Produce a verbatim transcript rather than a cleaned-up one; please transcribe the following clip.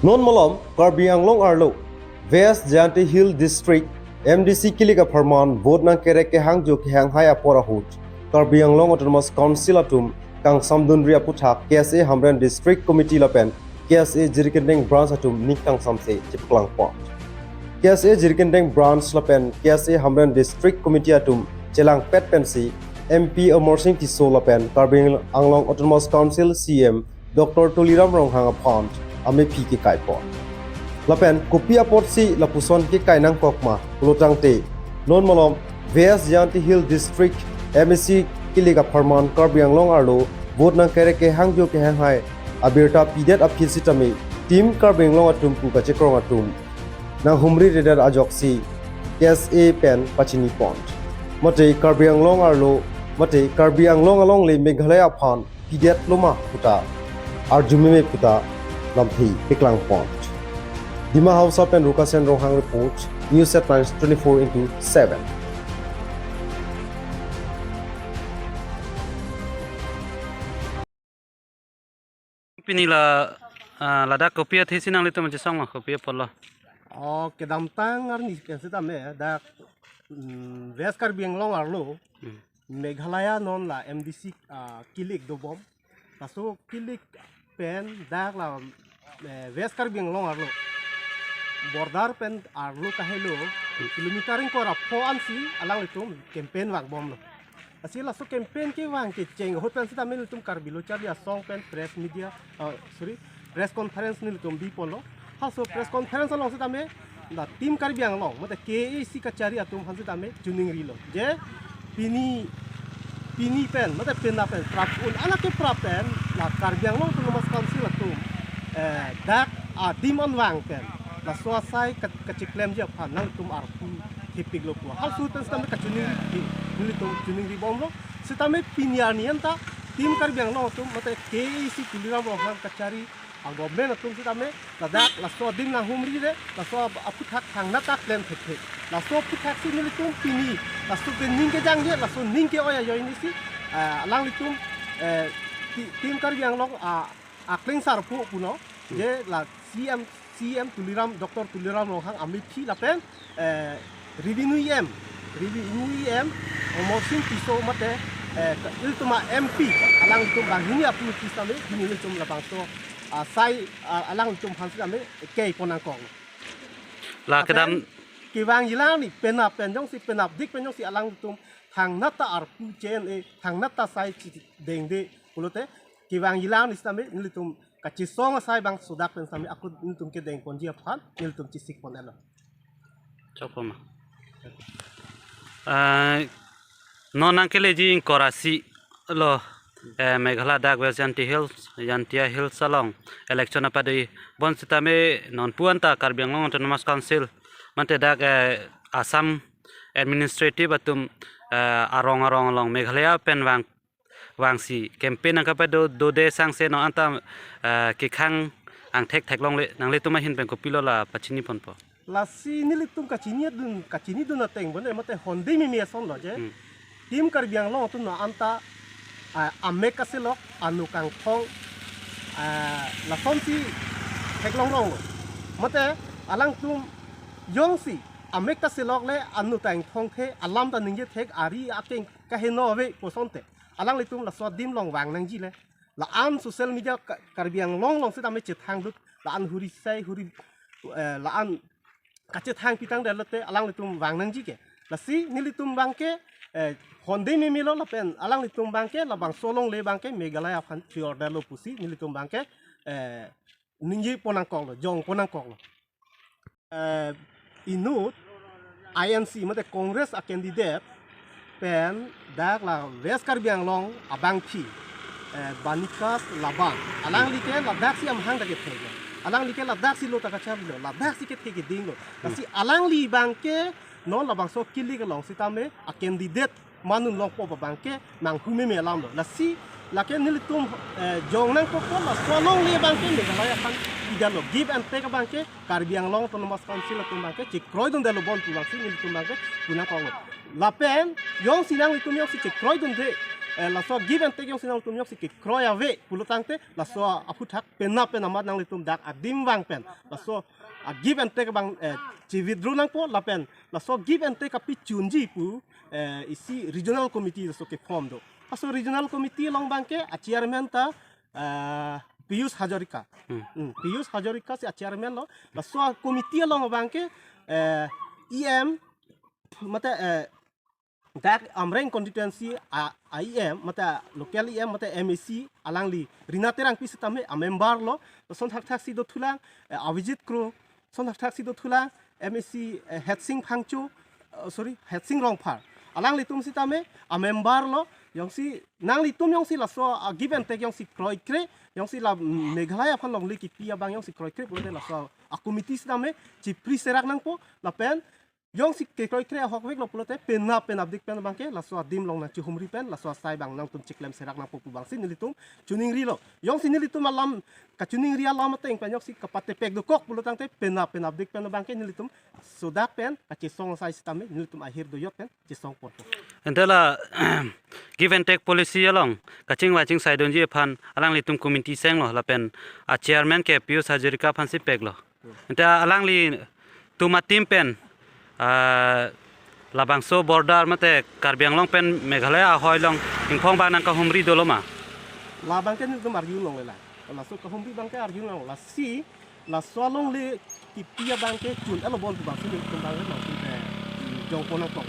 Non malom Karbi Anglong arlo West Jaintia Hill District M D C kilik apharman vote nangkerek kehangjo kehanghai apor ahut Karbi Anglong Autonomous Council atum kangsamdunri aputhak K S A Hamren District Committee lapen K S A Jirikindeng Branch atum ning kangsamse chipklangpon. K S A Jirikindeng Branch lapen K S A Hamren District Committee atum chelangpet pensi M P Amarsing Tisso lapen Karbi Anglong Autonomous Council C M Doctor Tuliram Ronghang aphan amephi kekaipon. Lapen kopi apotsi lapuson kekai nangkokma pulotangte, non malom West Jaintia Hill District M A C kilik apharman Karbi Anglong arlo vote nangkerek kehangjo kehanghai abirta pidet aphi sitame Team Karbi Anglong atum pu kachekrong atum nanghumriredet ajoksi K S A pen pachinipon. Mate Karbi Anglong arlo, mate Karbi Anglong alongle Meghalaya aphan pidet loma puta arjumeme puta lamthe peklangpon. Dima Hasao pen Rukasen Ronghang report, News Headlines twenty-four into seven. Pini la, ah, ladak kopi athesi nanglitum chesonglo, kopi apotlo? Oh, kedamtang arni pen sitame dak, mm, West Karbi Anglong arlo, Hmm. Meghalaya non la M D C, ah, kilik dobom. Laso kilik pen dak la, eh, West Karbi Anglong arlo border pen arlo kahelo kilometer ingkoi ra pho ansi alanglitum campaign vangbomlo. Lasi laso campaign kevang kecheng ahut pen sitame nelitum Karbi Lo Charli Asong pen press media, ah, sorry, press conference nelitum biponlo. Halaso press conference along sitame la Team Karbi Anglong, mate K A A C kachari atum aphan sitame chiningrilo. Je pini, pini pen, mate penap pen, prap un, ala ke prap pen, la Karbi Anglong Autonomous Council atum, eh, dak adim anvang pen, laso asai ka-, kacheklemji aphan nangtum arpu thepiklo pu. Halaso ahut pen sitame kachiningri, nelitum chiningribomlo. Sitame pini arni anta Team Karbi Anglong atum, mate K A A C Tuliram Ronghang kachari a-government atum sitame ladak laso adim nanghumrire, laso ap-, aphuthak thangnat ta klem thekthe. Laso aphuthak si nelitum pini, laso ke ning kejangje, laso ning ke-oi ajoinesi, eh, alanglitum, eh, ti-, Team Karbi Anglong, ah, aklengsar pu puno, Hmm. je la C M, C M Tuliram, Doctor Tuliram Ronghang amephi lapen, eh, Revenue E M, Revenue E M, Amarsing Tisso mate, eh, ka-, ilitum a-M P, alanglitum banghini aphu sitame, hini ilitum labangso, ah, sai, ah, alanglitum aphan sitame, keipon nangkok. La Lapen kedam kevangjilang ni, penap pen jongsi, penapdik pen jongsi alanglitum thangnat ta arpu chen e, thangnat ta sai chidengde pulote, kevangjilang ni sitame, nelitum kachesong asai bangso dak pen sitame, ako nelitum kedengponji aphan, nelitum chesikpon-etlo. Chokpoma. Ah, non nangkeleji ingkoi ra isi lo, eh, Meghalaya dak West Jaintia Hills, Jaintia Hills along election apado-i, bonsitame nonpu anta Karbi Anglong Autonomous Council, mate dak, eh, Assam administrative atum, eh, arong arong along Meghalaya pen vang vangsi campaign nangkapado dode sangse non anta, eh, kekhang angthek theklongle, nanglitum ahin pen kopilo la pachiniponpo? Lasi nelitum kachinidun, kachinidun ateng bone mate honde mimi asonlo je. Hmm. Team Karbi Anglong atum non anta, ah, amek kaselok, anu kangthong, ah, lasonsi theklonglonglo. Mate alangtum jongsi amek kaselok le anu tangthong the, alam ta ningje thek, ari akeng kaheno ave pu asonte, alanglitum laso adim along vang nangji le. La-an social media Ka-, Karbi Anglong along sitame chethanglut, la-an huri sai huri, eh, la-an kachethang pitang detlote alanglitum vang nangji ke. Lasi nelitum abangke, eh, honde mimilo lapen alanglitum abangke labangso alongle abangke Meghalaya aphan prior detlo pusi nelitum abangke, eh, ningjepon nangkoklo, jongpon nangkoklo. Eh, inut I N C mate Congress a-candidate pen dak la West Karbi Anglong abangpi, eh, Banikas Labang. Alangli ke ladaksi amahang ta kethek. Alangli ke ladaksi lo ta kacharlilo, ladaksi kethe kedinglo. Lasi alangli abangke non labangso kilik along sitame a-candidate manun longpo abangke manghu meme alamlo. Lasi lake nelitum, eh, jong nangkokpo, laso alongle abangke Meghalaya aphan pidetlo, give and take abangke Karbi Anglong Autonomous Council atum abangke chekroidundetlo bon pu abangsi nelitum abangke pu nangkoklo. Lapen jongsi nanglitum jongsi chekroidunde, eh, laso give and take jongsi nangtum jongsi kekroi ave pulo tangte laso aphuthak penap pen amat nanglitum dak adim vang pen laso a give and take abang, eh, chi withdraw nangpo lapen laso give and take kapichunji pu, eh, isi regional committee laso ke form do. Laso regional committee along abangke a chairman ta, eh, Piyush Hazarika. Hmm. Hmm, Piyush Hazarika si a chairman lo. Laso a committee along abangke, eh, E M mate, eh, dak Amreng constituency a, a E M mate local E M mate M A C alangli Rina Terangpi sitame a member lo. Lason thakthak si dothulang, eh, Avijit Kro, lason thakthak si dothulang, M A C, eh, Hetsing Phangcho, eh, sorry, Hetsing Rongphar. Alanglitum sitame a member lo, jongsi nanglitum jongsi laso a give and take jongsi kroikre, jongsi la Meghalaya aphan longle kipi abang jongsi kroikre pulote laso a committee sitame chipri serak nangpo lapen jongsi kekroikre ahokvek lo pulote penap penapdik pen abangke laso adim along nangchihumri pen laso asai abang nangtum chiklem serak nangpo pu abangsi nelitum chiningri lo. Jongsi nelitum alam kachiningri alam ateng pen jongsi kapatepek dokok pulo tangte penap penapdik pen abangke nelitum sodak pen kachesong asai sitame nelitum ahir doyot pen chesong ponpo. Ante la give and take policy along kachingvai chingsai dunji aphan alanglitum committee senglo lapen a chairman ke Piyush Hazarika aphansi peklo. Ante alanglitum a team pen, ah, labangso border mate Karbi Anglong pen Meghalaya ahoi along ingphong abang nangkahumri dolo ma? Labangke nelitum arjulongle la. Laso kahumri abangke arjulong lasi laso alongle kipi abangke chun elo bon pu abangsi nelitum abangke nangtum, eh, jongpon nangkok.